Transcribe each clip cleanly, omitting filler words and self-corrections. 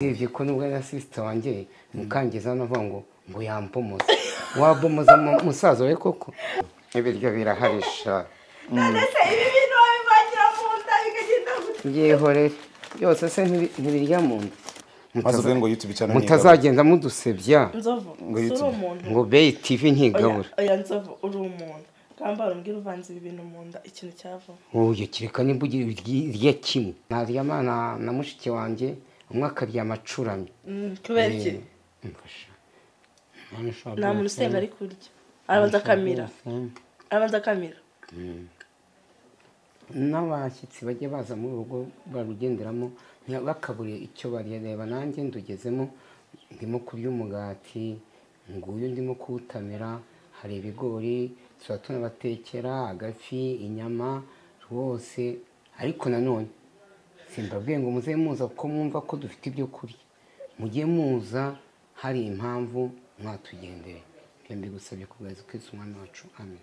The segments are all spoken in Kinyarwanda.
Ivyo ko nubwo na sister wanjye mukangeza navuga ngo yampomoza wabomoza musaza we koko ibiryo biraharisha. None se ibi bintu wabivangira mu nda bikagenda gute? Yehore yose se ntibirya mu nda. Maze ngo YouTube channel mutazagenda mudusebya. Nzovu uri umuntu ngo Obey TV ntigabura. Oya Nzovu uri umuntu kambara umbwira uvanze ibi bintu mu nda ikintu cyava. Oya kireka nimbugira irya kimwe naryama na mushiki wanjye umwe akarya amacuramye. Kubera iki? Mfasha. Nta muntu usenga ari kurya. Arabanza kamera. Arabanza kamera. N'abashyitsi bajye baza mu rugo barugenderamo bakabure icyo barya. Reba nanjye ndugezemo ndimo kurya umugati nguyu ndimo kuwutamira, hari ibigori tuba tunabatekera agafi inyama rwose. Ariko nanone simbabwiye ngo muze muza kuko mwumva ko dufite ibyo kurya, mujye muza hari impamvu mwatugendere. Ibyo mbigusabye ku bwa Yesu Kristo umwami wacu, amen.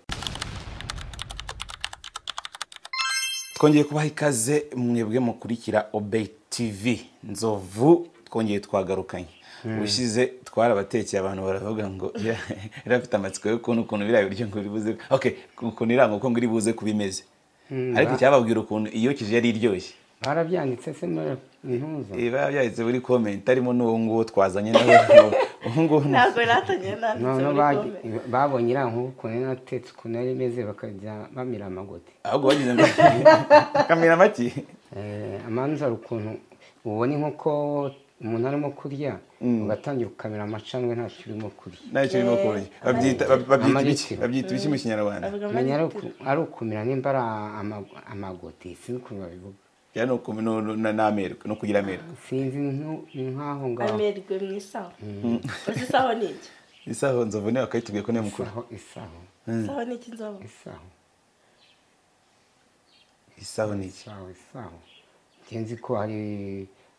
Twongeye kubaha ikaze mwebwe mukurikira Obey TV. Nzovu twongeye twagarukanye. Ubushize twarabatekeye abantu baravuga ngo yarafite amatsiko yo kubona ukuntu biriya biryo ngo biribuze. Okay, ukuntu iranga uko ngo iribuze kubimeze. Ariko cyababwira ukuntu iyo kije yari iryoshye. Barabyanditse se muri ntuza? Barabyanditse muri comment arimo n'uwo nguwo twazanye nawe. Uwo ntabwo natanye nanditse muri comment. Babonye ira nk'uko ukuntu natetse ukuntu yari imeze bakajya bamira amagote. Ahubwo bagize ngo kamera maki. Amanza ukuntu ubona inkoko umuntu arimo kurya ugatangira ukamera amacandwe ntacyo urimo kurya. Ntacyo urimo kurya. Babyita ibiki? Babyita ibiki mu Kinyarwanda? Menya ari ukumira nimba ari amagote sinzi ukuntu babivuga. Ya no n'amerwe no kugira amerwe. Sinzi nkaho ngaho. Amerwe mu isaho. Uzi isaho ni iki? Isaho Nzovu niwe akayitubwiye ko niwe mukuru. Isaho. Isaho ni iki Nzovu? Isaho. Isaho ni iki? Isaho, isaho. Nzi ko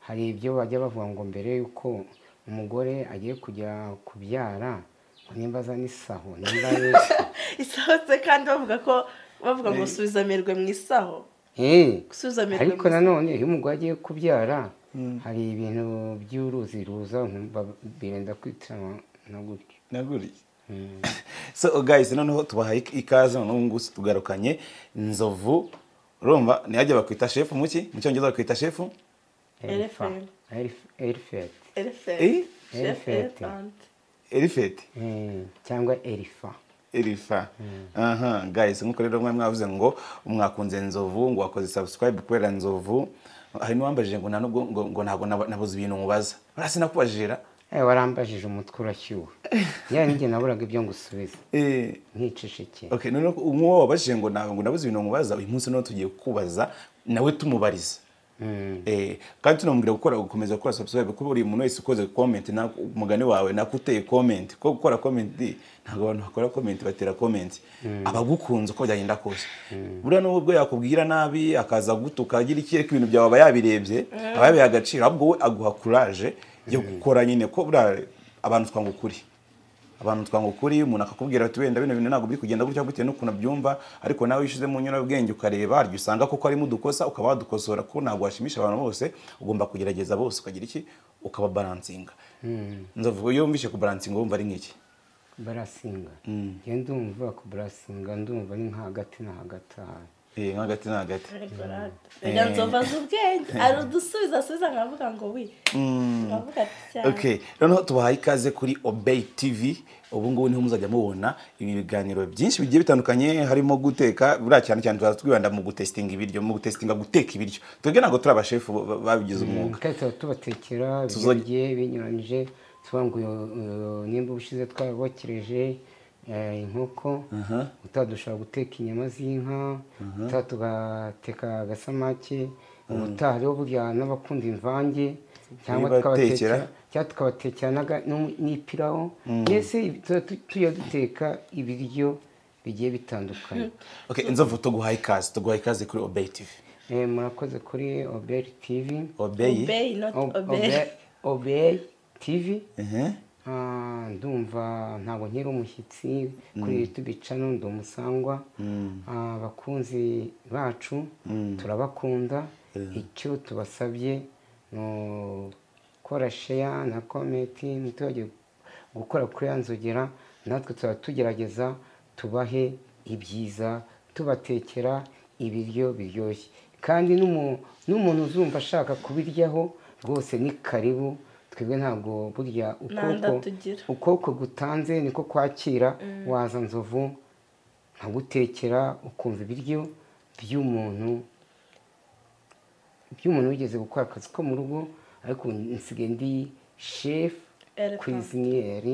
hari ibyo bajya bavuga ngo mbere yuko umugore agiye kujya kubyara ngo nimba azana isaho nimba isaho se kandi bavuga ko bavuga ngo subiza amerwe mu isaho. Ariko nanone iyo umugore agiye kubyara hari ibintu by'uruzi ruza birenda kwitirana na gutyo. Na gutyo. So guys noneho tubahaye ikaze noneho ngusi tugarukanye Nzovu. Urumva ntihajya bakwita chef muki? Mu Cyongereza bakwita chef? Elephant. Elephant. Elephant. Elephant. Cyangwa elifa. Elifa. Aha guys nkuko rero mwe mwavuze ngo mwakunze Nzovu ngo wakoze subscribe kubera Nzovu. Hari n'uwambajije ngo ntanubwo ngo ntago nabuze ibintu nkubaza. Urasi nakubajira? Warambajije umutwe urashyuha. Ya ninjye naburaga ibyo ngusubiza. Nkicecekeye. Okay, none umwe wabajije ngo ntago nabuze ibintu nkubaza, uyu munsi none tugiye kukubaza nawe tumubariza. Kandi tunamubwira gukora gukomeza gukora subscribe kuko buri muntu wese ukoze comment na umugani wawe nakuteye comment ko gukora comment ntago abantu bakora comment batera comment abagukunze uko byagenda kose. Buriya nubwo yakubwira nabi akaza gutuka agira iki ariko ibintu byawe aba yabirebye aba yabiha agaciro ahubwo we aguha courage yo gukora nyine ko buriya abantu twanga ukuri. Abantu twanga ukuri umuntu akakubwira ati wenda bino bintu ntabwo biri kugenda gutya bitewe n'ukuntu abyumva ariko nawe wishize mu nyurabwenge ukareba haryo usanga koko arimo udukosa ukaba wadukosora ko ntabwo washimisha abantu bose ugomba kugerageza bose ukagira iki ukaba balancinga. Nzovu iyo wumvishe ku balancinga wumva ari nk'iki? Balancinga. Nge ndumva ku balancinga ndumva ni nka hagati na hagati. Nka hagati na hagati. Rega Nzovu azi ubwenge arudusubiza asubiza nkavuga ngo wi. Nkavuga cyane. Okay, noneho tubahaye ikaze kuri Obey TV. Ubu ngubu niho muzajya mubona ibi biganiro byinshi bigiye bitandukanye harimo guteka buriya cyane cyane tuzaza twibanda mu gutestinga ibiryo mu gutestinga guteka ibiryo. Twebwe ntabwo turi abashefu babigize umwuga. Kandi tubatekera bigiye binyuranyije tuvuga ngo nimba ubushize twabokereje inkoko utadushobora guteka inyama z'inka utatugateka agasamake ubutaha rero burya n'abakunda imvange cyangwa tukabatekera n'ipirawo mbese tujya duteka ibiryo bigiye bitandukanye. Okay, Nzovu tuguhaye ikaze kuri Obey TV. Murakoze kuri Obey TV. Obey not Obey. Obey TV. Ndumva ntabwo nkiri umushyitsi kuri YouTube channel ndi umusangwa. Abakunzi bacu turabakunda icyo tubasabye no Gukora share na comment, ntitwibagirwe gukora kuri ya nzogera, natwe tuba tugerageza tubahe ibyiza, tubatekera ibiryo biryoshye. Kandi n'umuntu uzumva ashaka kubiryaho rwose ni karibu. Twebwe ntabwo burya ukuboko gutanze niko kwakira. Waza Nzovu nkagutekera ukumva ibiryo by'umuntu wigeze gukora akazi ko mu rugo, ariko nsigaye ndi chef cuisinier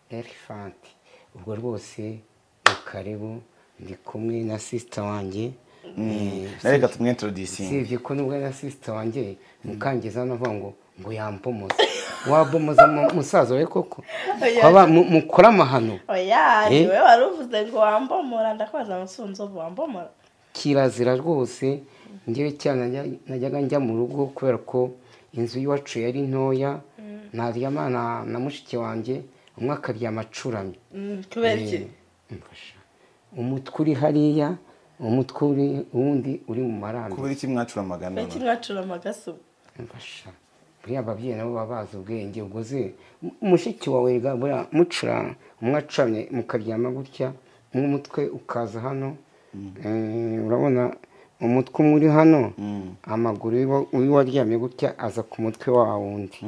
Elephant. Ubwo rwose ni karibu, ndi kumwe na sister wanjye. Reka tumwintroduce. Sivye ko nubwo na sister wanjye mukangeza navuga ngo yambomoza. Wabomoza musaza we koko? Kwaba mukora amahano. Oya, niwe waruvuze ngo wambomora, ndakwaza musunzo wambomora. Kirazira rwose. Ngewe cyane najyaga njya mu rugo kubera ko inzu y'iwacu yari ntoya, naryama na mushiki wanjye, umwe akaryama acuramye. Kubera iki? Mfasha. Umutwe uri hariya, umutwe uri uwundi uri mu marambi. Kubera iki mwacuramaga none? Kubera iki mwacuramaga se? Mfasha. Buriya ababyeyi nabo baba bazi ubwenge, ubwo ze mushiki wawe buriya mucura, umwe acuramye mukaryama gutya, umutwe ukaza hano. Urabona umutwe umwe uri hano, amaguru uyu waryamye gutya aza ku mutwe wa wundi.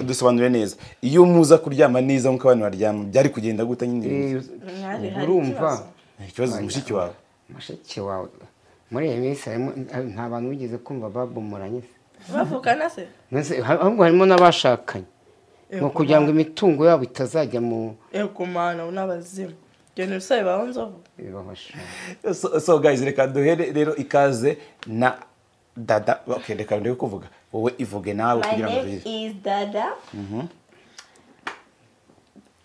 Dusobanure neza, iyo muza kuryama neza nk'uko abantu baryama byari kugenda gute nyine? Urumva ikibazo mushiki wawe? Mushiki wawe muri iyi minsi nta bantu bigeze kumva babomoranye se. Bavukana se? Ahubwo harimo n'abashakanye ngo kugira ngo imitungo yabo itazajya mu yego mana n'abazimu. So guys, reka duhere rero ikaze na Dada. Okay, reka ndeke kuvuga, wowe ivuge nawe kugira ngo tugire. My name is Dada.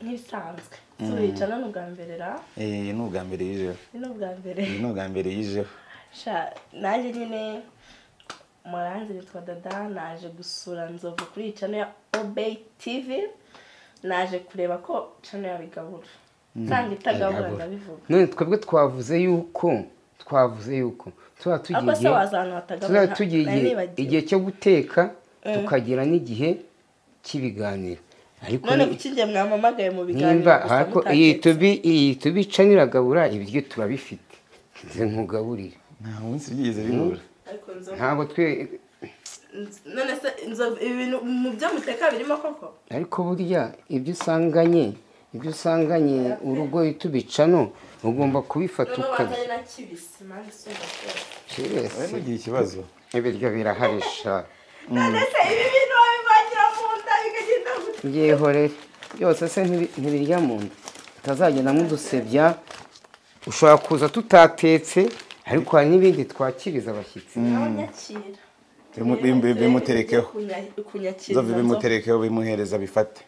Ntibisanzwe. Turicara n'ubwa mbere ra? N'ubwa mbere yijeho. N'ubwa mbere. N'ubwa mbere yijeho. Sha, nanjye nyine muranzi nitwa Dada, naje gusura Nzovu kuri channel ya Obey TV. Naje kureba ko channel yabigabura. Nsanga itagabura ndabivuga. None twebwe twavuze yuko tuba tugiye igihe cyo guteka, tukagira n'igihe cy'ibiganiro. Ariko none kuki nge mwamamagaye mu biganiro? Ariko iyi tubicaniragabura ibiryo turabifite. Nze nkugaburire. Nta munsi byigeze bibura. Ntabwo twe none se Nzovu ibintu mu byo muteka birimo koko? Ariko burya ibyo usanganye urugo tubicano ugomba kubifata ukabya. Ikibazo ibiryo biraharisha. None se ibi bintu wabivangira mu nda bikagenda gute? Byihorere byose se ntibirya mu nda, utazagenda mudusebya. Ushobora kuza tutatetse, ariko hari n'ibindi twakiriza abashyitsi. Bimuterekeho. Nzovu bimuterekeho, bimuhereza bifate.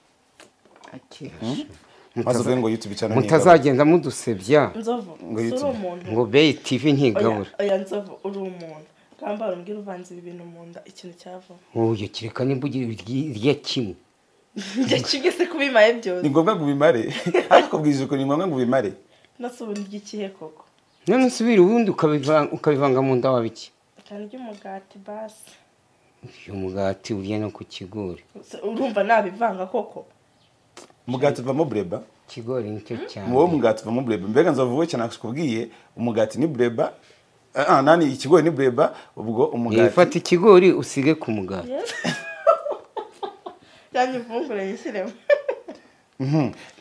Mutazagenda mudusebya. Nzovu uri umuntu. Ngo Obey TV ntigabura. Oya Nzovu uri umuntu. Kambara umbwira uvanze ibi bintu mu nda ikintu cyavamo. Oya kireka nimba ugira irya kimwe. Njye kimwe se kubimaye byose. Ni ngombwa ngo ubimare. Ariko bwije uko ni ngombwa ngo ubimare. Nase ubundi ikihe koko? None usubira ubundi ukabivanga mu nda wabiki? Kandi umugati basi. Uyu mugati urya no ku kigori. Urumva nabivanga koko? Umugati uvamo breba? Kigori nicyo cyane. Wowe umugati uvamo breba. Mbega Nzovu we cyane nakubwiye umugati ni breba. Nani ikigori ni breba, ubwo umugati. Ifata ikigori usige ku mugati. Cyane ivungure yishyiremo.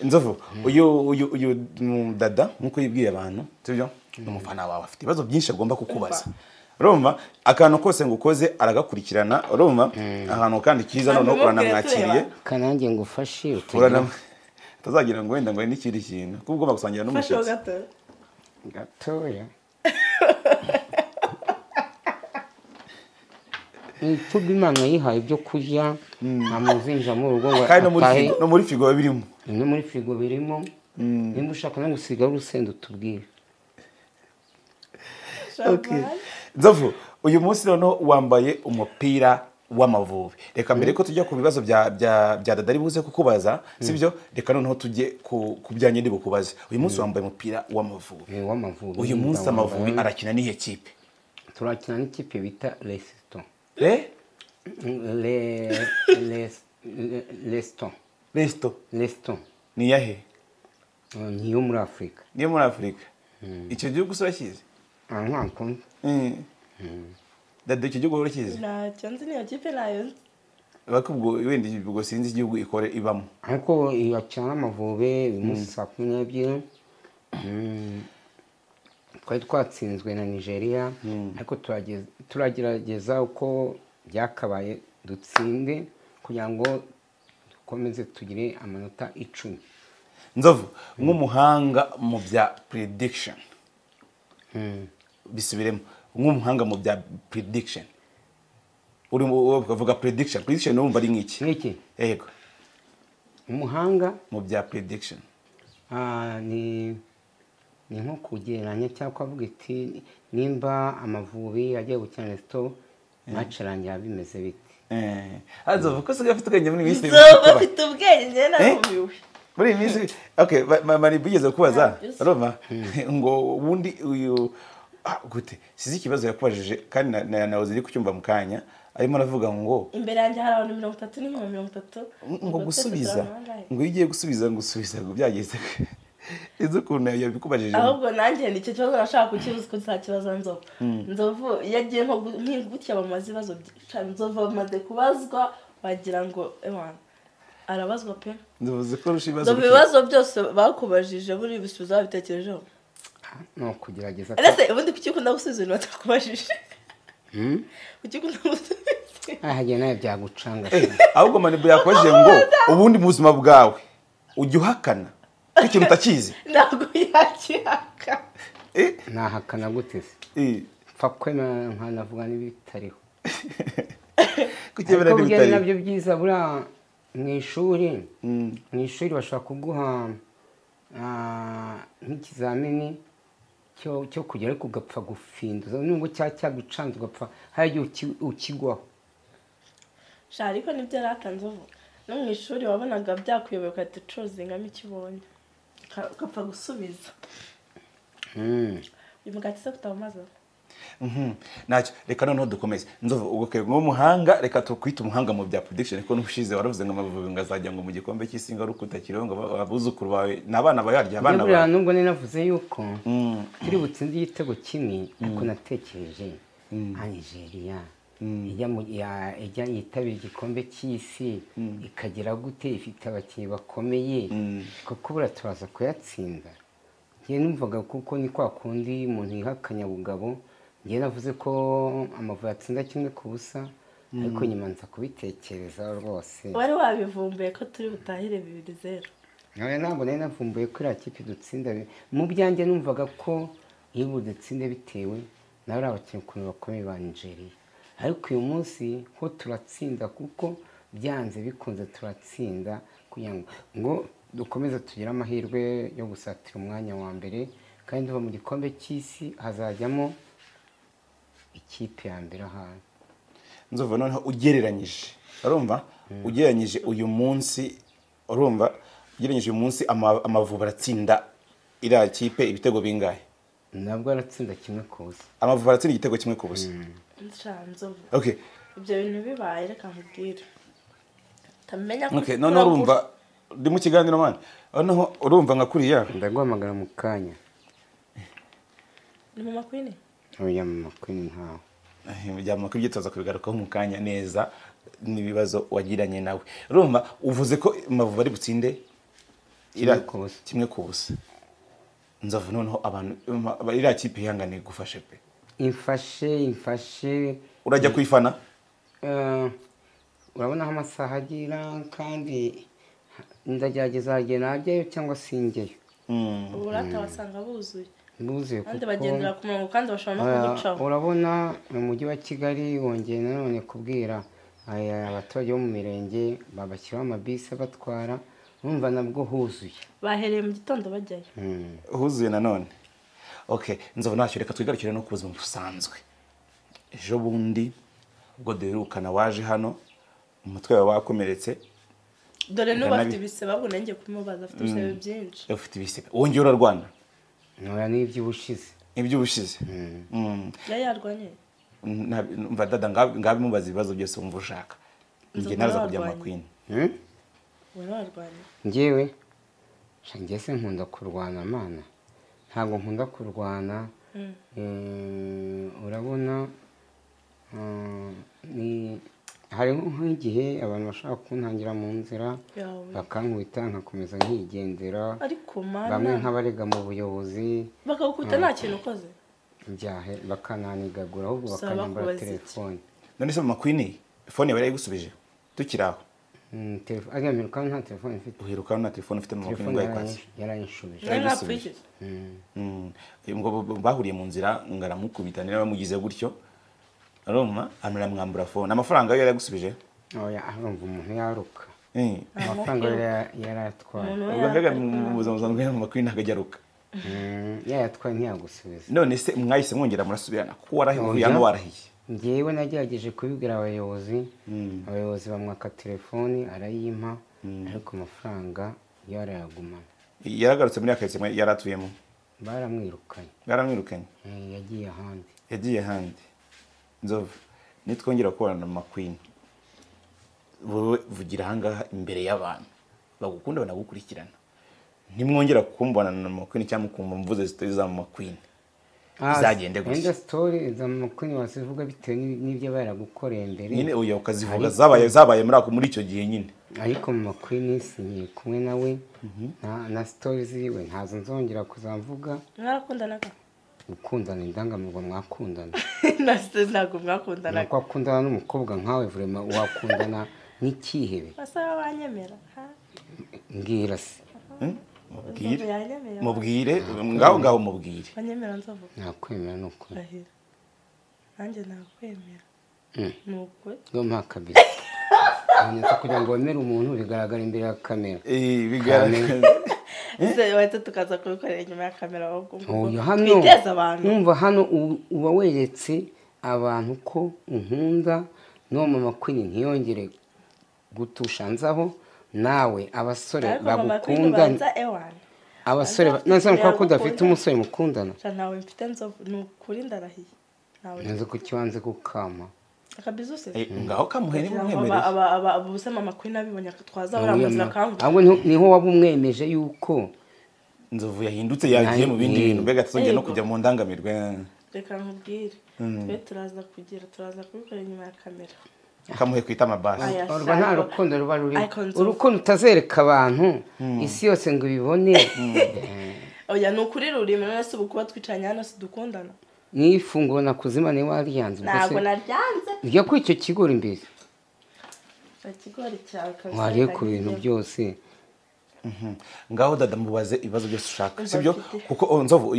Nzovu, uyu Dada nkuko yibwiye abantu, sibyo? Umufana wawe afite ibibazo byinshi agomba kukubaza. Urumva akantu kose ngo ukoze aragakurikirana, urumva ahantu kandi kiza noneho uranamwakiriye. Kanange ngo ufashe utagira atazagira ngo wenda ngo n'ikindi kintu kuko ugomba gusangira n'umushyitsi. Gatoya. Ituba Imana yihaye ibyo kurya, amuzinja mu rugo ngo kandi no muri frigo birimo. No muri frigo birimo. Nimba ushaka no gusiga urusenda utubwire. Okay. Nzovu, uyu munsi noneho wambaye umupira w'Amavubi. Reka mbere ko tujya ku bibazo bya Dada ari buze kukubaza, sibyo? Reka noneho tujye ku byanye ndi bukubaze. Uyu munsi wambaye umupira w'Amavubi. W'Amavubi. Uyu munsi Amavubi arakina n'ihe kipe? Turakina n'ikipe bita Lesotho. Le Le le Leston. Lesto. Leston. Ni yahe? Ni yo muri Afrika. Ni muri Afrika. Icyo gihugu urakizi? Ntabwo. Dada icyo gihugu urakizi? Ntacyo nzi, niyo kipe nayo nzi. Bakubwo wenda ubwo sinzi igihugu ikore ibamo. Ariko iyacana Amavubi uyu munsi saa 12. Twari twatsinzwe na Nigeria, ariko turagerageza uko byakabaye dutsinde kugira ngo dukomeze tugire amanota 10. Nzovu nk'umuhanga mu bya prediction. Bisubiremo nk'umuhanga mu bya prediction. Uri uvuga prediction, prediction urumva ari nk'iki? Nk'iki? Yego. Umuhanga mu bya prediction. Ni nko kugereranya cyangwa kuvuga iti nimba Amavubi agiye gukina Lesotho match arangira bimeze bite. Nzovu ko usigaye ufite ubwenge muri iyi minsi. Nzovu afite ubwenge njye narumiwe. Muri iyi minsi okay, mari bigeze kubaza urumva ngo ubundi uyu gute sizi ikibazo yakubajije kandi nawe ziri kucyumva mu kanya arimo aravuga ngo imbere yanjye hari abantu 30 n'inkuba 30 ngo gusubiza ngo iyo ugiye gusubiza ngo usubiza ngo byageze izo kuntu yabikubajije. Ahubwo nanjye nicyo kibazo nashaka kukibaza ko ntakibaza Nzovu. Nzovu yagiye nko gutya bamaze ibibazo Nzovu bamaze kubazwa wagira ngo ewana arabazwa pe. Nzovu ko rusha ibibazo. Nzovu ibibazo byose bakubajije buri bisubizo babitekerejeho. No kugerageza. Ese ubundi kuki ukunda gusubiza ibintu batakubajije? Kuki ukunda gusubiza? Hagiye nawe byagucanga. Ahubwo Manibu yakubajije ngo ubundi mu buzima bwawe ujya uhakana ikintu utakizi? Ntabwo yakihaka. Nahakana gute se? Pfa kwemera nkanavuga n'ibitariho. Kucyemera n'ibitariho nabyo byiza buriya mu ishuri. Mu ishuri bashobora kuguha nk'ikizamini cyo kugera ariko ugapfa gufinduza nubwo cyagucanze ugapfa hari igihe ukigwaho. Sha ariko nibyo yaratanze ubu no mu ishuri wabonaga byakuyobeye ugahita ucuzingamo icyo ubonye ugapfa gusubiza. Uyu mugati se kutawumaze? Ntacyo reka noneho dukomeze. Nzovu ubwo nk'umuhanga reka tukwite umuhanga mu bya prediction ko n'ubushize waravuze ngo Amavubi ngo azajya ngo mu gikombe cy'isi ngo ari ukutakiriho ngo abuzukuru bawe n'abana bayarya abana bawe. Nubwo ninavuze yuko turi butsinde igitego kimwe ariko natekereje Nigeria ijya yitabira igikombe cy'isi ikagira gute ifite abakinnyi bakomeye kuko buriya turaza kuyatsinda. Njye numvaga kuko ni kwa kundi umuntu yihakanya bugabo. Njye navuze ko Amavubi atsinda 1-0 ariko nyuma nza kubitekereza rwose. Wari wabivumbuye ko turi butahire 2-0? Nawe ntabwo nari navumbuye ko iriya kipe dutsinda. Mu byanjye numvaga ko iyo budutsinde bitewe nawe ari abakinnyi ukuntu bakomeye ba Nigeria. Ariko uyu munsi ho turatsinda kuko byanze bikunze turatsinda kugira ngo dukomeze tugire amahirwe yo gusatira umwanya wa mbere kandi tuva mu gikombe cy'isi hazajyamo ikipe ya mbere ahantu. Nzovu noneho ugereranyije urumva ugereranyije uyu munsi urumva ugereranyije uyu munsi Amavubi aratsinda iriya kipe ibitego bingahe? Nabwo aratsinda 1-0. Amavubi aratsinda igitego 1-0. Nzovu. Okay. Ibyo bintu bibaye reka nkubwire. Tamenya ko okay, noneho urumva ndi mu kiganiro man. Noneho urumva nka kuriya ndaguhamagara mu kanya. Ni mama Queen? Oya mama Queen ntawe. Njya mama kw'ibyitoza kubigarukaho mu kanya neza n'ibibazo wagiranye nawe. Urumva uvuze ko Amavubi ari butsinde 1-0. Nzovu noneho abantu iriya kipe ihangane gufashe pe. Imfashe. Urajya kuyifana? Urabona aho amasaha agira kandi ndagerageza najyayo cyangwa singeyo. Uburata wasanga buzuye. Buzuye kandi bagendera ku murongo kandi bashobora no kugucaho. Urabona mu mujyi wa Kigali wongeye nanone kubwira abaturage bo mu mirenge babashyiraho amabisi abatwara urumva nabwo huzuye. Bahereye mu gitondo bajyayo. Huzuye nanone. Okay, Nzovu ntacyo reka twigarukire no ku buzima busanzwe. Ejo bundi ubwo duherukana waje hano umutwe wawe wakomeretse. Dore n'ubu afite ibisebe ahubwo nanjye kumubaza afite ibisebe byinshi. Ufite ibisebe. Wongeye urarwana? Oya ni iby'ubushize. Iby'ubushize. Yari yarwanye? Mva dada ngabimubaza ibibazo byose wumva ushaka. Njye naraza kujya mu Queen. Wararwanye? Njyewe njye se nkunda kurwana mana. Ntabwo nkunda kurwana. Urabona ni hari nk'igihe abantu bashaka kuntangira mu nzira bakankubita nkakomeza nkigendera. Ariko mana bamwe nkabarega mu buyobozi bakagukubita nta kintu ukoze. Njyahe bakananigagura ahubwo bakanyambura telefone. None se mama Queen phone yawe yarayigusubije tukiraho? Telefone mperuka nta telefone mfite. Uheruka nta telefone ufite mama Queen ngo ayikwatse? Yarayinshubije. Ngo bahuriye mu nzira ngaramukubita niba bamugize gutyo. Aroma amuramwambura phone. Amafaranga yo yaragusubije? Oya arumva umuntu yaruka. Amafaranga yaratwaye. Ubwo mbega mu buzima busanzwe mama Queen akajyaruka. Yayatwaye ntiyagusubiza. None se mwahise mwongera murasubirana kuko warahiye yanga warahiye? Njyewe nagerageje kubibwira abayobozi, abayobozi bamwaka telefoni arayimpa, ariko amafaranga yarayagumana. Yaragarutse muri akayitse yaratuyemo? Baramwirukanye. Baramwirukanye? Yagiye ahandi. Yagiye ahandi. Nzovu, nitwongera kubana na mama Queen, wowe vugira ahangaha imbere y'abantu bagukunda banagukurikirana. Ntimwongera kumbona na mama Queen cyangwa mukumva mvuze story za mama Queen. Izagende gusa. Enda story za mama Queen wasivuga bitewe n'ibyo baragukoreye mbere. Nyine oya ukazivuga zabaye muri ako muri icyo gihe nyine. Ariko mama Queen sinye kumwe nawe na story ziwe ntazo nzongera kuzamvuga. Mwarakundanaga? Gukundana indangamirwa mwakundana. Nase ntabwo mwakundanaga. Nuko akundana n'umukobwa nkawe vraiment wakundana n'ikihebe. Basaba banyemera. Mbwira se. Mubwire. Mubwire ngaho ngaho mubwire. Banyemera nzovu. Nakwemera nuko. Nanjye nakwemera. Nuko. Ngo mpakabisa. Hanyuma kugira ngo wemere umuntu bigaragara imbere ya kamera. Bigaragara. Se wahita tukaza kubikorera inyuma ya kamera ahubwo. Twiteze abantu. Numva hano uba weretse abantu ko unkunda no mama Queen ntiyongere gutushanzaho nawe abasore bagukunda. Abasore nasa ko udafite umusore mukundana. Nawe mfite nzovu nukuri ndarahiye. Nawe nzo kukibanze kukama. Akabizuse. Ngaho kamuhere mumwemereye. Aba ubuse mama Queen abibonye akatwaza baramuzira kangu. Ahubwo niho wabumwemeje yuko Nzovu yahindutse yagiye mu bindi bintu mbega tuzongera no kujya mu ndangamirwe. Reka nkubwire. Twe turaza kubikora inyuma ya kamera. Kamuhe kwita amabasi. Urwo nta rukundo ruba ruri. Urukundo utazereka abantu isi yose ngo ibibone. Oya nukuri ruri none se ubu kuba twicanye hano sidukundana. Ni ifunguro nakuzima ni waryanze. Ntabwo naryanze. Rya kuri icyo kigori imbere. Ikigori cyawe kabisa. Wariye ku bintu byose. Ngaho dada mubaze ibibazo byose ushaka. Sibyo? Kuko Nzovu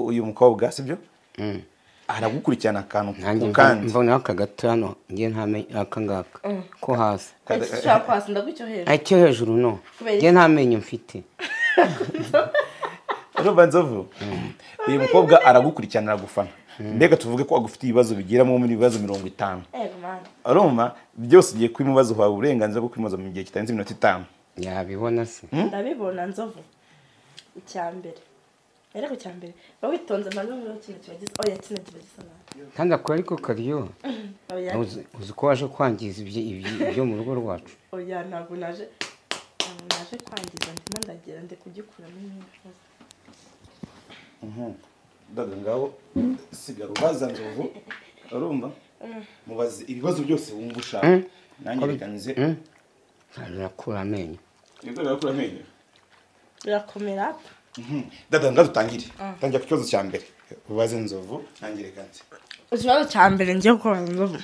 uyu mukobwa sibyo? Aragukurikirana akantu kandi mbona aka gato hano ngiye ntamenye aka ngaka ko hasi. Ushaka kwasi ndagwicyo hejuru. Icyo hejuru no. Ngiye ntamenye mfite. Urumva Nzovu? Uyu mukobwa aragukurikirana aragufana. Mbega tuvuge ko agufitiye ibibazo bigiramo muri ibibazo 50. Ego mana. Urumva byose ugiye kwimubaza uhawe uburenganzira bwo kwimubaza mu gihe kitarenze iminota 5. Yabibona se? Ndabibona Nzovu. Icyambere. Ariko cyambere bawitonze mbanza ngo kino kibagize. Oya kino kibagize nabi. Kandi akora ariko karyo. Uzi ko waje kwangiza ibyo mu rugo rwacu. Oya ntabwo naje kwangiza ndimo ndagira ndi kugikuramo ibintu. Dada ngaho sigara ubaza Nzovu urumva mubaze ibibazo byose wumva ushaka. Nanjye reka nze. Birakura amenyo. Birakura amenyo. Birakomera. Dada ngaho dutangire. Tangira ku kibazo cya mbere. Ubaze Nzovu nanjye reka nze. Ikibazo cya mbere ngiye kubaza Nzovu.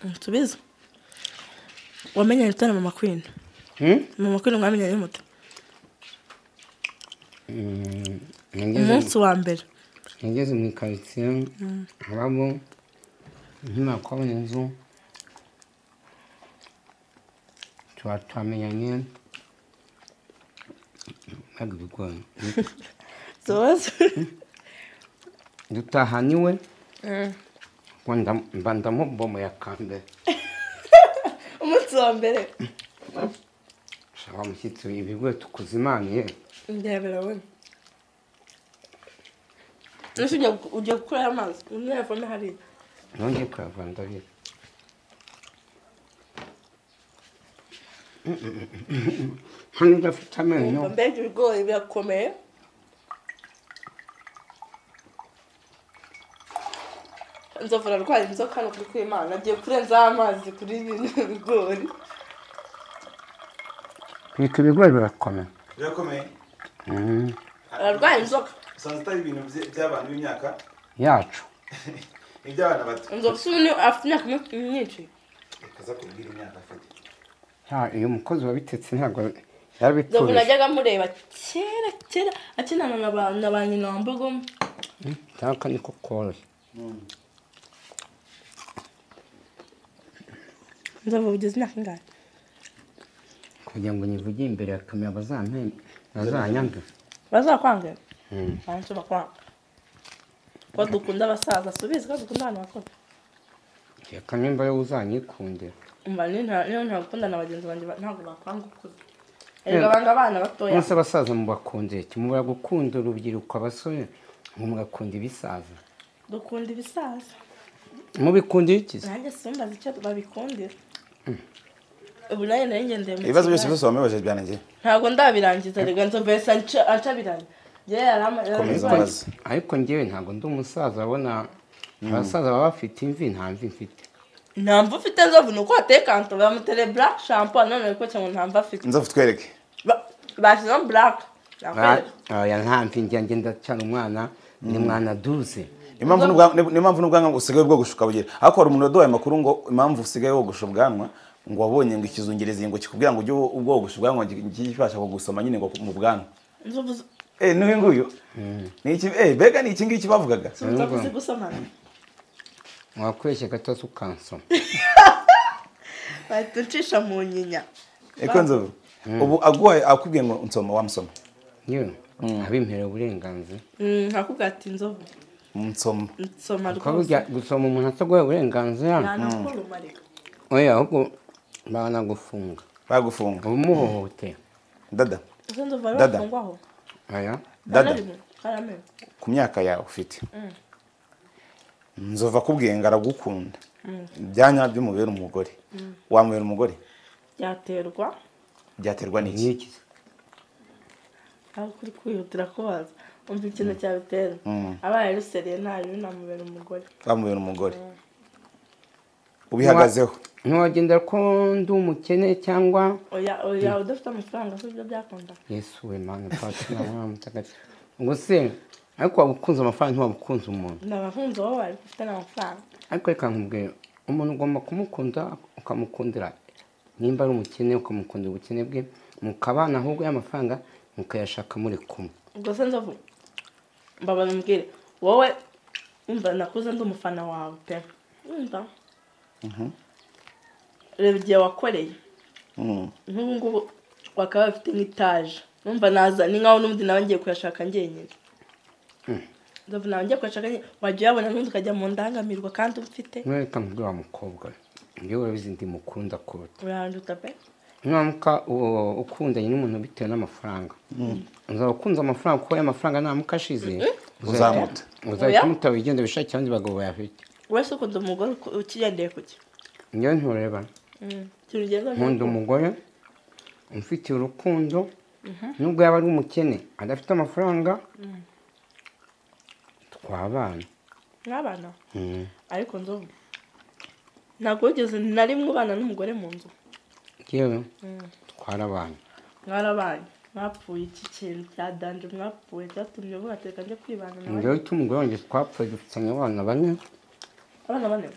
Nsubize. Wamenyanye ute na mama Queen? Mama Queen mwamenyanye mute? Umunsi wa mbere nageze mu karitsiye habamo nkimara kubona inzu tuba twamenyanye ntabwo bigoye dutahana iwe mba ndamubomoye akambere umunsi wa mbere shaka mushyitsi ibigoye tukuzimaniye ndabirabona. Ese ugiye gukuraho amazi umwe yavome hariya. Nongeye kuyavana ndabizi. Hano udafite amenyo. Mbega ibigori birakomeye. Nzovu ararwaye inzoka hano kuri kw'Imana agiye kurenzaho amazi kuri bino bigori. Bika ibigori birakomeye. Birakomeye. Ararwaye inzoka. Usanze atari ibintu by'abantu b'imyaka yacu. Iby'abana bato. Nzovu si ubu afite imyaka myinshi. Reka kubwira imyaka afite. Uyu mukozi wabitetse ntabwo yarabituje. Nzovu najyaga mureba kera kera akinana na ba nyina wa Mbogo. Cyangwa niko koroshye. Nzovu ugeze imyaka ingahe? Kugira ngo nyivuge imbere ya kamera bazanyange. Bazakwange? Bantu bakwanga. Ko dukunda abasaza subizi ko dukunda abantu bakuru. Reka nimba yo uzanyikundira. Umva niyo ntakunda na bagenzi banjye ntabwo bakwanga ukuze. Erega banga abana batoya. Mwese abasaza mubakundira iki? Mubura gukunda urubyiruko abasore mugakunda ibisaza. Dukunda ibisaza. Mubikundira iki? Nanjye simbaza icyo babikundira. Ubu nayo nari ngendeye mu ibibazo byose byose wamubaje byanjye. Ntabwo ndabirangiza rega Nzovu yahise ancabiranya. Ariko njyewe ntabwo ndi umusaza abona abasaza baba bafite imvi nta mvi mfite. Nta mvi ufite Nzovu nuko wateye kanto bamutere black shampoo none ariko cyangwa nta mvi afite. Nzovu twereke. Bashyizemo black. Oya nta mvi njya ngenda cyane umwana ni mwana duze. Impamvu n'ubwanwa usigaye bwogosha ukabugira. Ariko hari umuntu waduhaye amakuru ngo impamvu usigaye wogosha ubwanwa ngo wabonye ngo ikizungerezi ngo kikubwira ngo ujye ubwogosha ubwanwa kibasha kugusoma nyine ngo mu bwanwa. Nzovu n'uyu nguyu. Ni iki bega ni iki ngiki bavugaga? Nzovu uzi gusomana. Wakweshye gato ukansoma. Bahita uncisha mu nyinya. Eko Nzovu. Ubu aguhaye akubwiye ngo nsoma wamusoma. Yewe abimpera uburenganzira. Akubwira ati Nzovu. Nsoma. Nsoma rwose. Gusoma umuntu ataguhaye uburenganzira. Oya ahubwo banagufunga. Bagufunga. Umuhohotera. Dada. Nzovu bafungwaho. Aya. Dada. Ku myaka yawe ufite. Nzovu akubwiye ngo aragukunda. Byanya by'umubera umugore. Wamubera umugore? Byaterwa. Byaterwa n'iki? Aho kuri kwihutira kubaza. Umva ikintu cyabitera. Abaye ruseriye ntayo namubera umugore. Wamubera umugore. Ubihagazeho. Ntiwagenda ko ndi umukene cyangwa oya oya udafite amafaranga se ibyo byakunda. Yesu we Mana Patri na Mwana Mutagatifu. Ngo se ariko wabukunze amafaranga ntiwabukunze umuntu. Nabakunze wowe ariko ufite n'amafaranga. Ariko reka nkubwire umuntu ugomba kumukunda ukamukundira nimba ari umukene ukamukundira ubukene bwe mukabana ahubwo y'amafaranga mukayashaka muri kumwe. Ubwo se Nzovu mbabara umbwire wowe umva nakuze ndi umufana wawe pe. Umva. Reba igihe wakoreye. Nk'ubu ngubu wakaba bafite nk'itaje. Numva naza ni nkaho n'undi nawe ngiye kuyashaka njyenyine. Nzovu nawe ngiye kuyashaka wajya uyabona n'undi ukajya mu ndangamirwa kandi umfite. Reka nkubwire wa mukobwa njyewe urabizi ndi mukunda kuruta. Uranduta pe. Nuramuka ukundanye n'umuntu bitewe n'amafaranga. Uzaba ukunze amafaranga kuko amafaranga ntamuka ashize uzamuta. Uzahita umuta wigende wishakire abandi bagabo bayafite. Wese ukunda umugore ukigendeye kuki? Njyewe ntureba. Nkunda umugore umfitiye urukundo nubwo yaba ari umukene adafite amafaranga twabana. Mwabana? Ariko Nzovu ntabwo wigeze na rimwe ubana n'umugore mu nzu. Yewe twarabanye. Mwarabanye. Mwapfuye iki kintu cya danje mwapfuye cyatumye uvuga njye kwibana nawe. Njyewe umugore wanjye twapfuye dufitanye abana bane. Abana bane?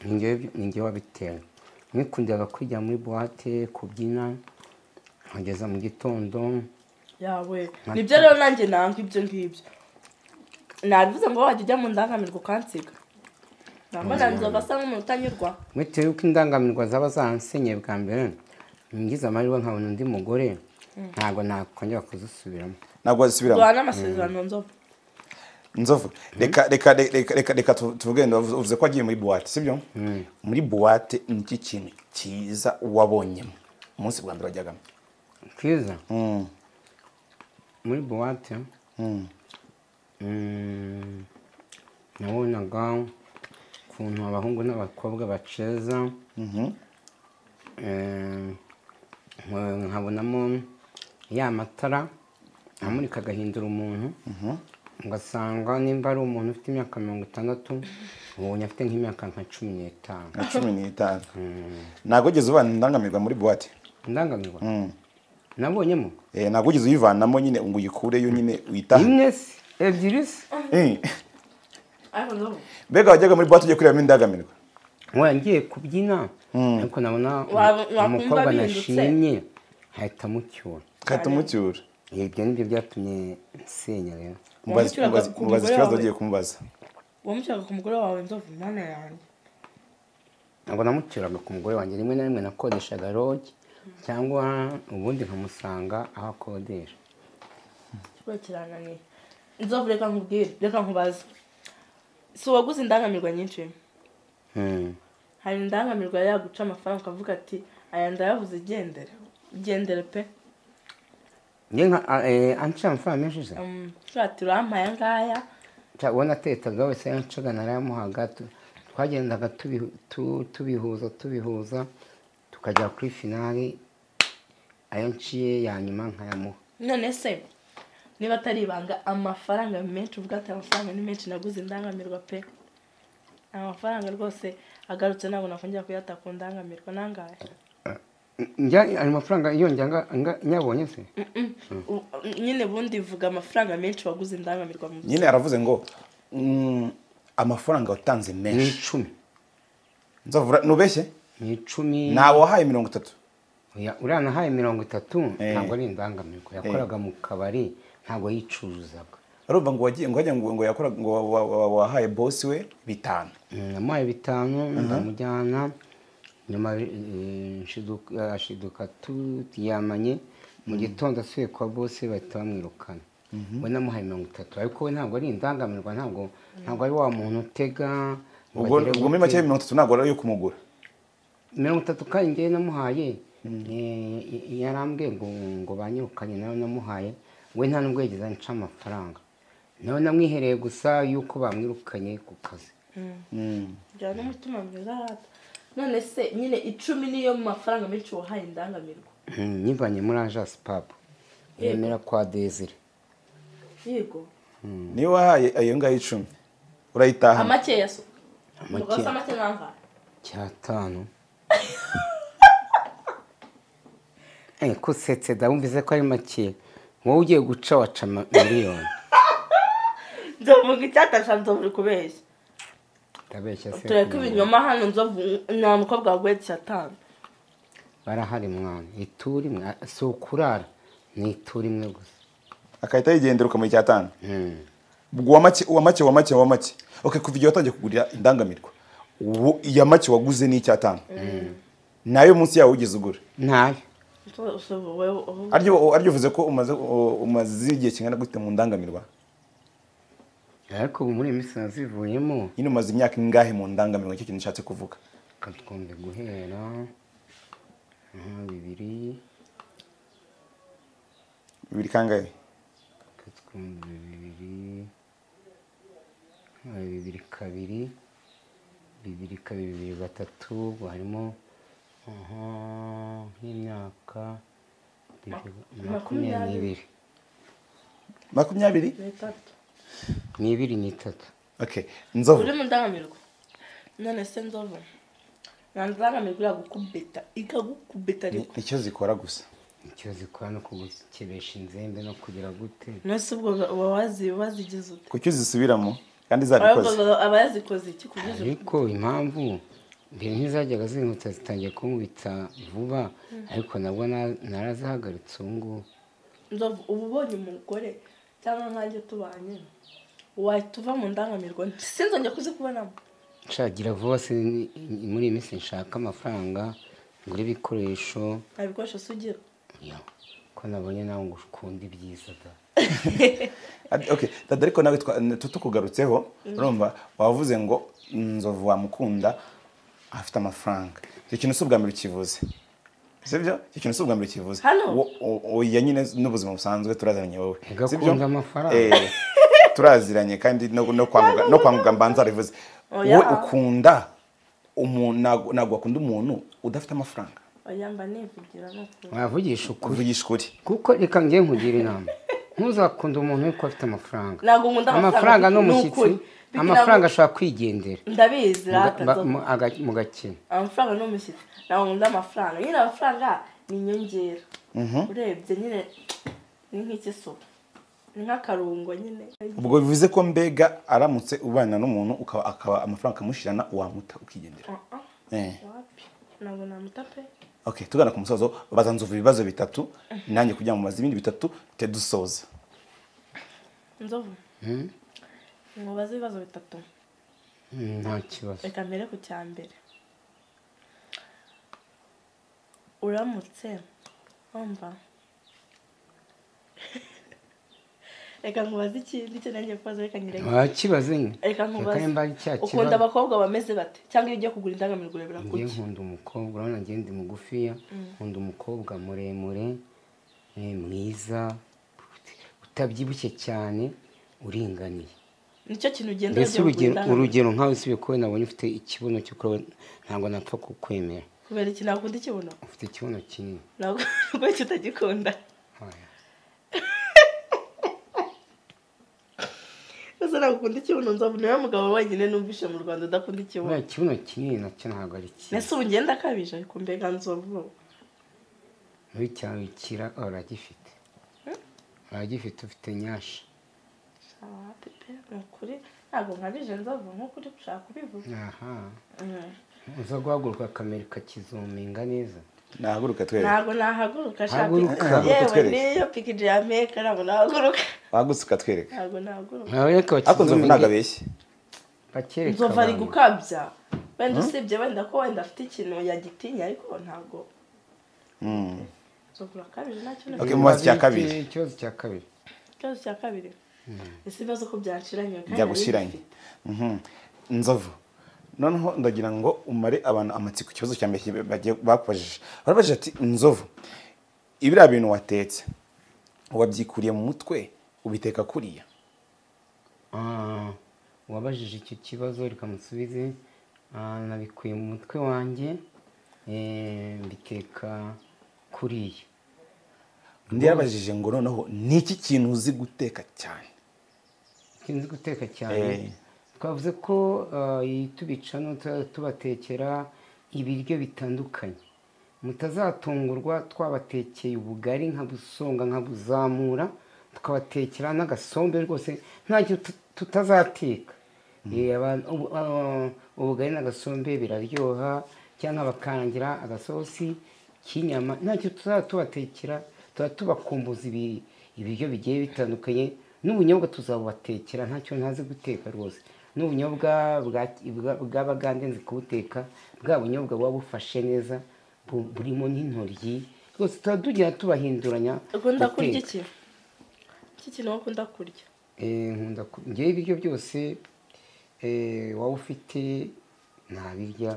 Ninjye wabitera. Nikundiraga kwijya muri boîte kubyina nkageza mu gitondo. Yawe nibyo rero nanjye nanga ibyo ngibyo. Nabivuze ngo wajya ujya mu ndangamirwa ukansiga. Nambona Nzovu asa nk'umuntu utanyurwa. Bitewe yuko indangamirwa zaba zansenye bwa mbere ngize amahirwe nkabona undi mugore ntabwo nakongera kuzisubiramo. Ntabwo wazisubiramo. Duhana amasezerano Nzovu. Nzovu reka reka reka reka tuvuge uvuze ko agiye muri boîte sibyo? Muri boîte ni iki kintu cyiza wabonyemo umunsi bwa mbere wajyagamo? Cyiza? Muri boîte nabonaga ukuntu abahungu n'abakobwa baceza. Nkabonamo ya matara amurika agahindura umuntu, ugasanga nimba ari umuntu ufite imyaka 60 ubonye afite nk'imyaka nka 15. Nka 15. Ntabwo ugeze ubana indangamirwa muri boîte? Indangamirwa? Nabonyemo? Ntabwo ugeze uyivanamo nyine ngo uyikureyo nyine uyitahe. Imwe se ebyiri se? Mbega wajyaga muri boîte ugiye kurebamo indangamirwa? Oya, ngiye kubyina ariko nabona umukobwa nashimye nkahita mucyura. Nkahita umucyura. Ibyo nibyo byatumye nsenya rero. Mubaza ikibazo agiye kumubaza. Wamucyuraga ku mugore wawe Nzovu, mana yanjye? Ntabwo namucyuraga ku mugore wanjye, rimwe na rimwe nakodeshaga lodge cyangwa ubundi nkamusanga aho akodesha. Ikibazo kirananiye. Nzovu, reka nkubwire, reka nkubaze. Si waguze indangamirwa nyinshi? Hari indangamirwa yaguca amafaranga ukavuga ati aya ndayabuze, gendere gendere pe. Njye nka anca amafaranga menshi se? Ati urampaye ngaya. Ubona atetaga wese yancaga narayamuhaga, twagendaga tubihuza tukajya kuri finali, ayo nciye ya nyuma nkayamuha. None se niba atari ibanga, amafaranga menshi uvuga ati amafaranga ni menshi naguze indangamirwa pe, amafaranga rwose agarutse ntabwo nakongera kuyata ku ndangamirwa, nangahe? Njya ayo mafaranga iyo njya nyabonye se? Nyine bundi vuga amafaranga menshi waguze indangamirwa mu. Nyine aravuze ngo amafaranga watanze menshi ni 10. Nzavura nubeshye? Ni 10. Nawe wahaye 30. Oya, uriya nahaye 30 ntabwo ari indangamirwa, yakoraga mu kabari ntabwo yicuruzaga. Arumva ngo wagiye ngo hajya ngo yakora ngo wahaye boss we 5. Namuhaye 5 ndamujyana, nyuma ashiduka tuyamanye mu gitondo asuye kwa boss bahita bamwirukana. We namuhaye 30, ariko we ntabwo ari indangamirwa, ntabwo ari wa muntu utega. Ubwo muri make 30 ntabwo ari yo kumugura. 30 kandi njye namuhaye yarambwiye ngo banyirukanye, nawe namuhaye we nta nubwo yigeze anca amafaranga, nawe namwihereye gusa yuko bamwirukanye ku kazi. Njyana n'umutima mwiza rata. None se nyine 10 niyo mafaranga menshi wahaye indangamirwa? Nyivanye muri Agence Pub yemera kwa Desire. Yego. Niyo wahaye ayo ngayo 10 urayitaha? Amake yaso. Amake amake nanga? 5. Kusetse da wumvise ko ari make. Wowe ugiye guca waca miliyoni. Nzovuga icyatasha, Nzovu kubeshya. Ndabeshya se? Tureka ibinyoma hano Nzovu, nta mukobwa waguye 5. Barahari mwana, ituri imwe si ukurara, ni ituri imwe gusa. Akahita yigendera ukamuha 5. Ubwo wa make. Okay, kuva igihe watangiye kugurira indangamirwa, ubu iya make waguze ni 5. Nayo munsi yawe ugeze ugura? Ntayo. Aryo uvuze ko umaze igihe kingana gute mu ndangamirwa? Ariko ubu muri iyi minsi nazivuyemo. Nyine umaze imyaka ingahe mu ndangamirwa, nicyo kintu nshatse kuvuga. Twumve guhera 2 2 kangahe? Twumve 2 2 2 2 2 3, harimo nk'imyaka 22. 23? Ni 2 ni 3. Okay, Nzovu. Uri mu ndangamirwa. None se Nzovu, nta ndangamirwa iragukubita, ikagukubita ariko. Icyo zikora gusa. Icyo zikora no kugukebesha inzembe no kugira gute. None se ubwo uba wazigize ute? Kuki uzisubiramo kandi zabikoze? Aba yazikoze iki kugeza? Ariko impamvu mbere ntizajyaga zinkutsa zitangiye kunkubita vuba, ariko nabwo narazihagaritse ubu ngubu. Nzovu, uba ubonye umugore cyangwa nkanjye tubanye wahita uva mu ndangamirwa sinzongera kuzikubonamo. Nshagira vuba se muri iyi minsi nshaka amafaranga ngura ibikoresho. Nta bikoresho se ugira? Ko nabonye nawe ngo ukunda ibyiza da. Okay, dada ariko nawe tukugarutseho, urumva wavuze ngo Nzovu wamukunda afite amafaranga. Icyo kintu si ubwa mbere ukivuze. Sibyo? Icyo kintu si ubwa mbere ukivuze. Oya nyine n'ubuzima busanzwe turaziranye wowe. Sibyo? Amafaranga. Turaziranye kandi no kwanguka mbanza arivuze. Wowe ukunda umuntu, ntabwo wakunda umuntu udafite amafaranga. Oya, mba nivugira n'ukuri. Wavugisha ukuri. Kuvugisha ukuri. Kuko reka ngiye nkugira inama, ntuzakunda umuntu yuko afite amafaranga. Ntabwo nkunda amafaranga ni ni umushyitsi. ukuri. Amafaranga ashobora kwigendera. Ndabizi rata Nzovu. Mugakina. Amafaranga ni umushyitsi, ntabwo nkunda amafaranga nyine. Amafaranga ni inyongera, urebye nyine ni nk'ikisupu, ni nk'akarungo nyine. Ubwo bivuze ko mbega aramutse ubana n'umuntu akaba amafaranga akamushirana, wamuta ukigendera? Ah, ah. Wapi, ntabwo namuta pe. Okay, tugana ku musozo, baza Nzovu ibibazo bitatu, nanjye kugira ngo mubaze ibindi bitatu te dusoza. Nzovu, mubaze ibibazo bitatu. Nta kibazo. Reka mbere ku cya mbere. Uramutse wumva, reka nkubaze ikindi cyo nanjye kubaza, reka nyireke. Wakibaze nyine. Reka nkubaze. Reka nimba ari cya Ukunda kibazo. abakobwa bameze bate? Cyangwa iyo ugiye kugura indangamirwa urebera Ngiye kuki? nkunda umukobwa, urabona ngiye ndi mugufiya, nkunda umukobwa muremure, mwiza, utabyibushye cyane, uringaniye. Nicyo kintu ugenda Mbese ugiye kugura urugero indangamirwa? Urugero nkawe, usibye ko nabonye ufite ikibuno cyo kureba, ntabwo napfa kukwemera. Kubera iki nakunda ikibuno? Ufite ikibuno kinini. Ntabwo kubera iki utagikunda? Oya. Ese ntabwo ukunda ikibuno? Nzovu niwe mugabo wenyine numvishe mu Rwanda udakunda ikibuno. Buriya ikibuno kinini nacyo ntabwo ari cyiza. Ese ubu ngenda akabije? Ariko mbega Nzovu. Muri cyawe kira uragifite, uragifite, ufite nyasha. Wapi pe, ni ukuri ntabwo nkabije Nzovu nk'uko uri gushaka kubivuga. Aha uza guhaguruka kamera ikakizuminga neza. Nahaguruka twereke. Ntabwo nahaguruka shaka. Haguruka. Yewe, Twereke. niyo pikiji ya meka ntabwo nahaguruka. Wahagurutse ukatwereka. Ntabwo nahaguruka. Ntawe, reka Ariko Nzovu ntabwo bakizuminge. abeshye. Bakereka Nzovu ari abantu. gukabya wenda, usibye wenda ko wenda afite ikintu yagitinya, ariko ntabwo. Nzovu urakabije, nta kintu. Okay, mubaze icya kabiri. Ikibazo cya kabiri. Ikibazo cya kabiri, ese ibibazo ko byanshiranye kandi nari Byagushiranye. mbifite? Nzovu, noneho ndagira ngo umare abantu amatsiko. Ikibazo cya mbere bakubajije, barabajije ati: "Nzovu, ibiriya bintu watetse wabyikuriye mu mutwe ubiteka kuriya?" Ah, uwabajije icyo kibazo reka musubize. Nabikuye mu mutwe wanjye, mbiteka kuriya. Undi yarabajije ngo: "Noneho ni iki kintu uzi guteka cyane?" Ikintu nzi guteka cyane, twavuze ko iyi tubica no tubatekera ibiryo bitandukanye, mutazatungurwa twabatekeye ubugari nkabusonga nkabuzamura, tukabatekera n'agasombe. Rwose ntacyo tutazateka. Ubugari n'agasombe biraryoha, cyangwa bakarangira agasosi k'inyama. Ntacyo tuzaba tubatekera, tuba tubakumbuza ibiryo bigiye bitandukanye. N'ubunyobwa tuzabubatekera. Ntacyo ntazi guteka rwose. N'ubunyobwa bw'abagande nzi kubuteka, bwa bunyobwa buba bufashe neza, burimo n'intoryi. Rwose tuba tugira tubahinduranya Ukunda kurya guteka. iki? Iki kintu wowe ukunda kurya? Nkunda njyewe ibiryo byose, waba ufite ntabirya,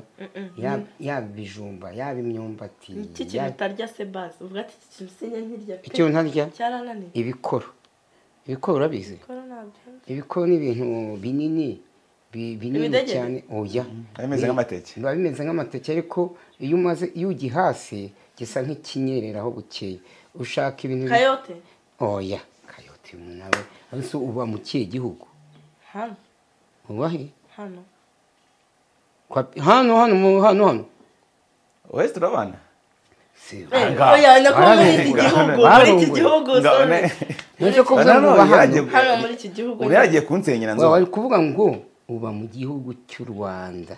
yaba ibijumba, yaba imyumbati. Iki kintu utarya se base, uvuga ati: "Iki kintu sinjya nkirya pe." Icyo ntarya? Cyarananiye. Ibikoro. Ibikoro urabizi? Ibikoro ntabyo. Ibikoro ni ibintu binini, binini Ibidegede? cyane. Oya. Biba bimeze nk'amateke. Biba bimeze nk'amateke, ariko iyo umaze, iyo ugihase gisa nk'ikinyereraho bukeye. Ushaka ibintu Kayote? Oya, kayote nawe ese uba mu kihe gihugu? Hano. Uba he? Hano. Hano hano hano hano. Wese turabana. Si Oya, nako muri iki Ngaho. gihugu, muri iki Barunguye. gihugu, sorry. Ntuzi ko uvuga No, ngo no, uba hano. Hano muri iki gihugu. Uri yaragiye kunsenyera. Waba Nzovu. wari kuvuga ngo uba mu gihugu cy'u Rwanda,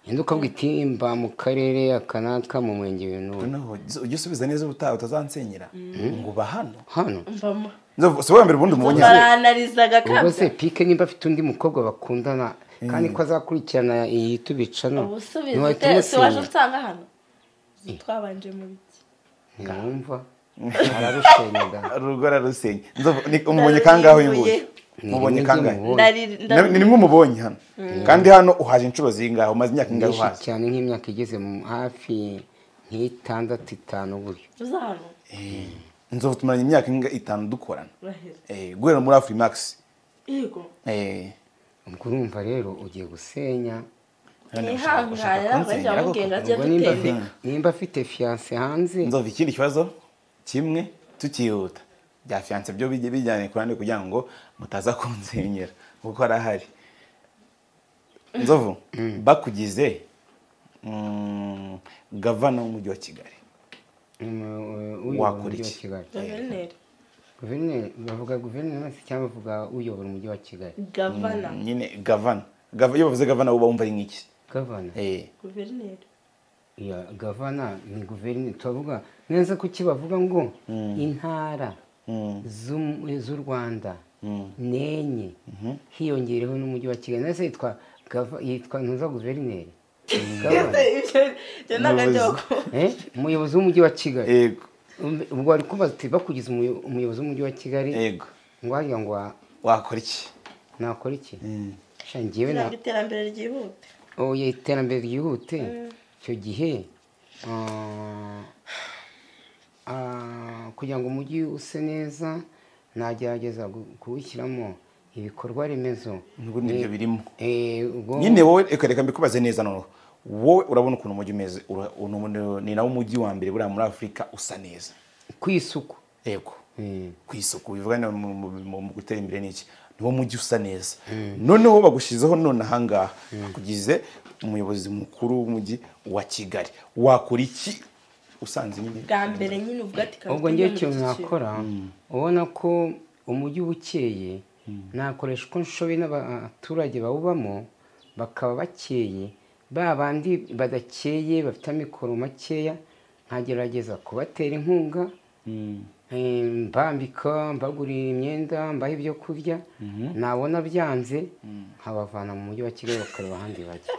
yenda ukavuga iti: "Mba mu karere aka n'aka, mu murenge uyu n'uyu." Noneho ujye usubiza neza ubutaha utazansenyera ngo uba hano. Hano. Mvamo. Nzovu, si wowe mbere ubundi umubonye hano. Baranarizaga. Ubwo se Kabya. Pike nimba afite undi mukobwa bakundana, kandi ko azakurikirana iyi tubica no Ubusubizo ntiwahita ute si waje umusenyera. unsanga hano twabanje mu biki? Ntiwumva, ararusenya da. Urugo ararusenya. Nzovu, umubonye kangahe uyu nguyu? Ni Mubonye rimwe kangahe? mubonye. Ni rimwe umubonye hano. Kandi hano uhaje inshuro zingahe? Umaze imyaka ingahe Myinshi uhaje? cyane, nk'imyaka igeze mu hafi nk'itandatu, itanu gutyo. Uza hano? Nzovu tumaranye imyaka itanu dukorana. Urahera. Guhera muri Afrimax. Yego. Ubwo urumva rero ugiye gusenya. Nimba afite fiance hanze. Nzova ikindi kibazo kimwe tukihuta bya fiance byo bijye bijyane kurande kugira ngo mutaza kunsenyera kuko arahari. Nzovu bakugize gavana w'umujyi wa Kigali wakora iki? Guverineri bavuga guverineri cyangwa bavuga uyobora umujyi wa Kigali? Gavana nyine gavana. Iyo bavuze gavana uba wumva ari nk'iki? Gavana guverineri. Ya gavana ni guverineri. Tuvuga neza kuki bavuga ngo intara z'u Rwanda nenye hiyongereho n'umujyi wa Kigali. Nese yitwa ntuza guverineri. Umuyobozi w'umujyi wa Kigali. Yego. Ubwo ari kubaza ati bakugize umuyobozi w'umujyi wa Kigali. Yego. Ngo hajya ngo wakora iki? Nakora iki? Shangiwe na iterambere ryihute. Oya iterambere ryihute. Icyo gihe kugira ngo umujyi use neza nagerageza kuwushyiramo ibikorwa remezo. N'ibyo birimo. Nyine wowe reka mbikubaze neza noneho. Wowe urabona ukuntu umujyi umeze, ni nawo umujyi wa mbere buriya muri Afurika usa neza ku isuku. Yego. Ku isuku bivuga mu gutera imbere n'iki, niwo mujyi usa neza. Noneho bagushizeho none ahangaha bakugize umuyobozi mukuru w'umujyi wa Kigali, wakora iki usanze nyine bwa mbere nyine uvuga ati ubwo ngiye ikintu nakora ubona ko umujyi ubukeye nakoresha uko nshoboye n'abaturage bawubamo bakaba bakeye, ba bandi badakeye bafite amikoro makeya nkagerageza kubatera inkunga, mbambika, mbagurira imyenda, mbaha ibyo kurya, nabona byanze nkabavana mu mujyi wa Kigali bakareba ahandi bajya.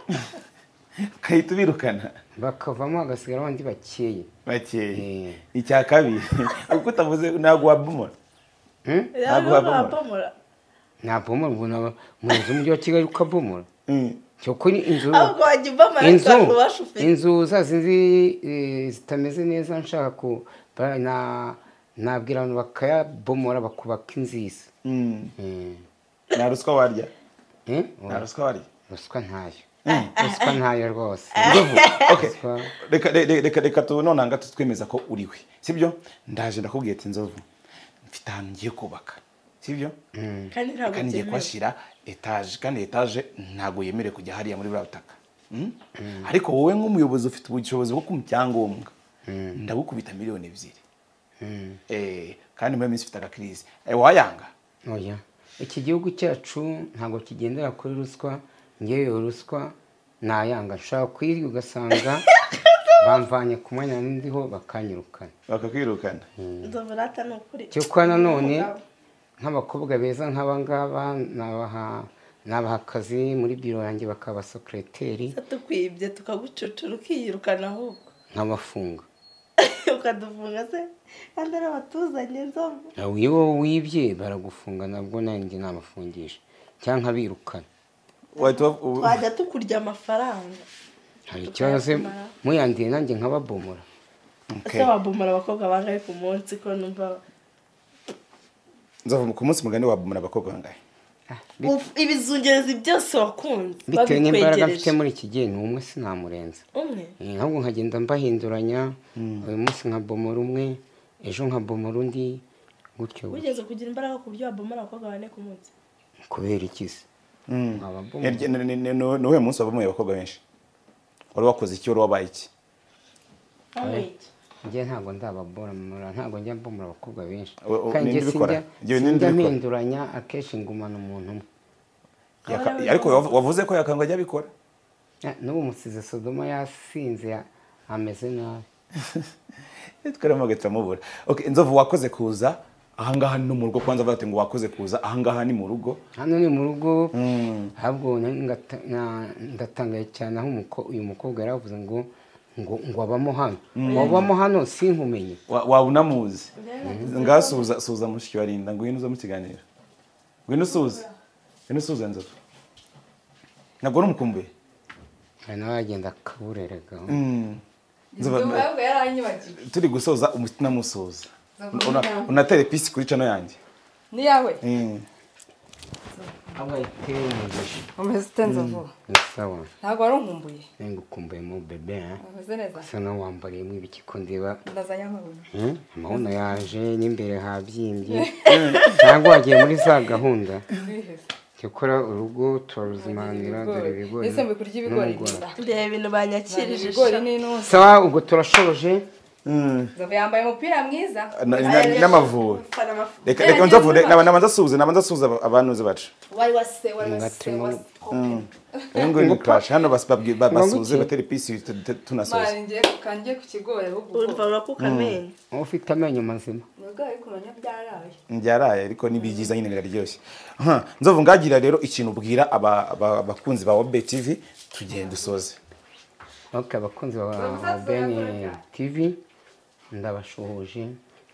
Ukahita ubirukana bakavamo hagasigara abandi bakeye. Bakeye. Icya kabiri uko utavuze ntabwo wabomora. Ntabwo wabomora. Nabomora ubwo umuyobozi w'umujyi wa Kigali ukabomora. Cyokuri inzu inzu zazinzi zitameze neza nshaka ku nabwira abantu bakayabomora bakubaka inziza. Nta ruswa warya? Nta ruswa warya? Ruswa ntayo. Ruswa ntayo rwose. Okay. Reka reka nonanga tutwemeza ko uriwe. Sibyo? Ndaje ndakubwiye ati Nzovu mfite ahantu ngiye kubaka. Sibyo? Kandi ntabwo ngiye kuhashyira etaje, kandi etaje ntabwo yemerewe kujya hariya muri buriya butaka. Ariko wowe nk'umuyobozi ufite ubushobozi bwo kumpa icyangombwa, ndagukubita 2 miliyoni. Kandi muri minsi ufite agakirize. Wayanga? Oya. Iki gihugu cyacu ntabwo kigendera kuri ruswa. Ngewe ruswa nayanga, nshaka kwirya ugasanga bamvanye ku mwanya ndiho bakanyirukana. Bakakwirukana. Nzovu rata ni ukuri. Cyokora nanone nk'abakobwa beza nk'aba ngaba nabaha akazi muri biro yanjye bakaba sekreteri. Tukwibye tukagucucura ukiyirukana ahubwo. Nkabafunga. Ukadufunga se kandi ari abatuzanye Nzovu. Iyo wibye baragufunga nabwo nanjye nabafungisha cyangwa nkabirukana. Twajya tukurya amafaranga. Hari ikibazo muyandiye nanjye nkababomora. Ese wabomora abakobwa bangahe ku munsi ko numva Nzovu ku munsi mugani wabomora abakobwa bangahe? Ibizungerezi byose wakunze bitewe n'imbaraga mfite muri iki gihe ni umwe sinamurenza. Umwe? Ahubwo nkagenda mbahinduranya, uyu munsi nkabomora umwe, ejo nkabomora undi gutyo. Wigeze kugira imbaraga ku buryo wabomora abakobwa bane ku munsi? Kubera iki se? Ni uwuhe munsi wabomoye abakobwa benshi? Wari wakoze iki? Wari wabaye iki? Njye ntabwo ndababomora, ntabwo njya mbomora abakobwa benshi. Kandi njye mpinduranya akenshi ngumana umuntu umwe. Ariko wavuze ko yakanga ajya abikora. N'ubu musize Sodoma yasinze ameze nabi. Twarimo turamubura. Okay, Nzovu wakoze kuza ahangaha no mu rugo. Kwanza avuga ati ngo wakoze kuza ahangaha ni mu rugo. Hano ni mu rugo. Ahubwo ndatangaye cyane aho uyu mukobwa yaravuze ngo ngo abamo hano. Wabamo hano sinkumenye. Waba unamuzi. Ngasuhuza suhuza mushiki wa Linda, ngwino uze mu kiganiro. Ngwino usuhuze. Ngwino usuhuze Nzovu. Ntabwo uri umukumbuye? Hari nawe agenda akaburerega. Nzovu yaranyibagiwe. Turi gusoza umutima musoza. Unatere pisi kuri channel yanjye. Ni yawe? Abayiteye umugisha. Umeze ute Nzovu? Ni sawa. Ntabwo wari unkumbuye? Ngukumbuye mu bebe. Umeze neza? Asa naho wambariyemo ibiki ko ndeba. Ndazanye amabuno. Amabuno yaje n'imbere habyimbye. Ntabwo wagiye muri za gahunda. Cyakora urugo turaruzimanira dore ibigori. Ese mbi kurya ibigori. Ndeba ibintu banyakirije. Ibigori n'intusi. Sawa ubwo turashoje. Nzovu yambaye umupira mwiza. N'amavubi. Reka Nzovu nabanza asuhuze abantu bacu. Wari wase. Uyu nguyu ni crash hano basuhuze batera ipisi tunasoza. Mani ngiye ku kigori ahubwo. Urumva urakuka amenyo. Ufite amenyo mazima. Nubwo ariko kumenya byaraye. Byaraye ariko ni byiza nyine biraryoshye. Nzovu ngagira rero ikintu ubwira abakunzi ba Obey TV tugende dusoze. Okay, abakunzi ba Obey TV ndabashuhuje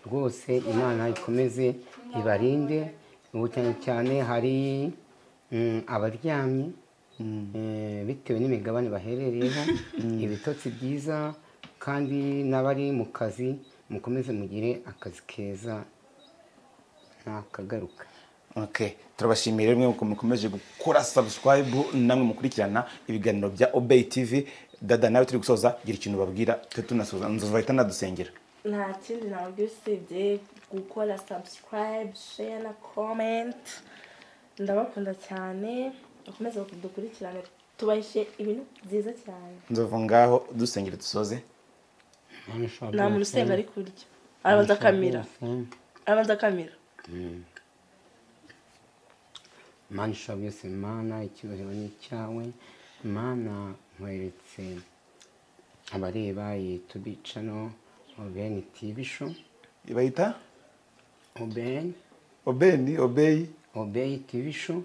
rwose, Imana ikomeze ibarinde. Ubu cyane cyane hari abaryamye bitewe n'imigabane baherereyeho, ibitotsi byiza, kandi n'abari mu kazi mukomeze mugire akazi keza ntakagaruka. Okay, turabashimiye rero mwe mukomeje gukora subscribe namwe mukurikirana ibiganiro bya Obey TV. Dada nawe turi gusoza, gira ikintu babwira tunasoza. Nzovu ahita nadusengera. Nta kindi nababwira usibye gukora subscribe, share na comment. Ndabakunda cyane, bakomeze kudukurikirana, tubahishe ibintu byiza cyane. Nzovu ngaho dusengere dusoze. Nta muntu usenga ari kurya, arabanza akamira. Arabanza akamira. Mana ishobora byose, Mana icyubahiro ni icyawe. Mana nkweretse abareba iyi YouTube channel Obey TV show. Ibayita Obey. Obey Obey Obey TV show.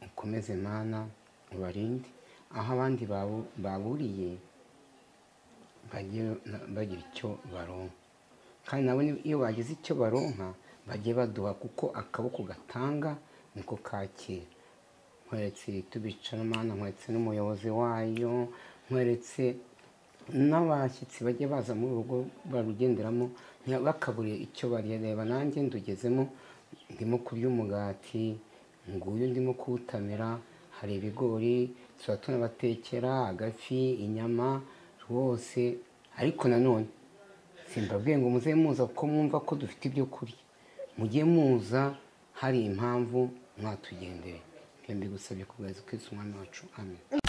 Ukomeze Mana ubarinde aho abandi baburiye bagira icyo baronka, kandi nabo iyo bagize icyo baronka bagiye baduha, kuko akaboko gatanga niko kakira. Nkweretse YouTube channel Mana, nkweretse n'umuyobozi wayo, nkweretse n'abashyitsi bajye baza muri urugo barugenderamo bakabure icyo barya. Reba nanjye ndugezemo, ndimo kurya umugati, nguyu ndimo kuwutamira, hari ibigori tuba tunabatekera, agafi, inyama rwose. Ariko nanone simbabwiye ngo muze muza kuko mwumva ko dufite ibyo kurya, mujye muza hari impamvu mwatugendere. Mbigusabye kubwa Yesu Kristo umwami wacu, amen.